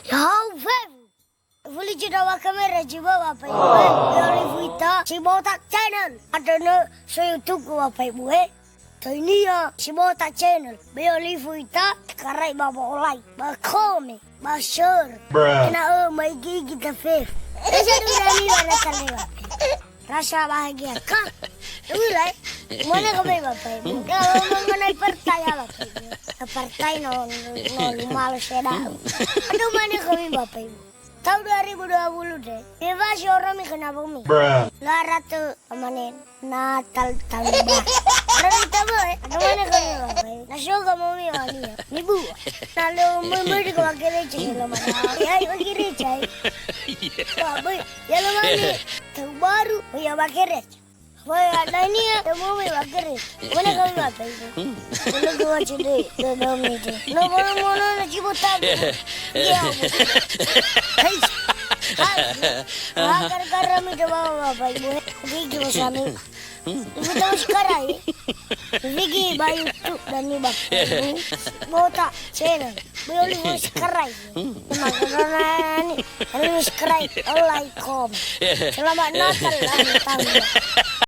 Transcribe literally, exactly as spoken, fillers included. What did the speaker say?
Ya'ahowu fefu. Fuli cina wa kamera si bawa Bapak Ibu, eh. Ya'ahowu ita, si botak channel. Ada ne so YouTube Bapak Ibu, eh. Toinia si botak channel. Ya'ahowu ita, karai ba bolai, ba komen, ba share. Bruh. Kena, eh, mai gigi ta fe. Eh, saya udah ni mana kali, Bapak. Rasa bahagia kah? Ulah, eh. Mana kami Bapak Ibu? Kalau mengenai partai ya, Bapak Ibu. Partai no, no, no, malu saya dah. Aduh, mana kami Bapak Ibu? Tahun dua ribu dua puluh deh. Bebas orang mi kena bumi. Bruh. Dua ratus kemarin. Natal tahun dah. Orang kita boy. Aduh, mana kami Bapak Ibu? Nah, so kamu mi wali ya. Ni bu. Lalu memberi ke wakil receh lo mana? Ya, wakil receh. Wah, boy. Ya lo mana? Tahun baru. Oh ya, wakil receh. Woi, ada ini ya, temu mi bakere. Mana kami bakere? Mana gua cedek, dodo mi tu. No, mana, mana, na cibo tabu. Ya. Hai. Hai. Wah, gara-gara mi coba Bapak Ibu. Gigi sami. Ibu tahu sekarang ya? Gigi bayu tu dan ni bak. Botak, channel. Beli subscribe. Maka nani, beli subscribe, like, comment. Selamat Natal, selamat tahun baru.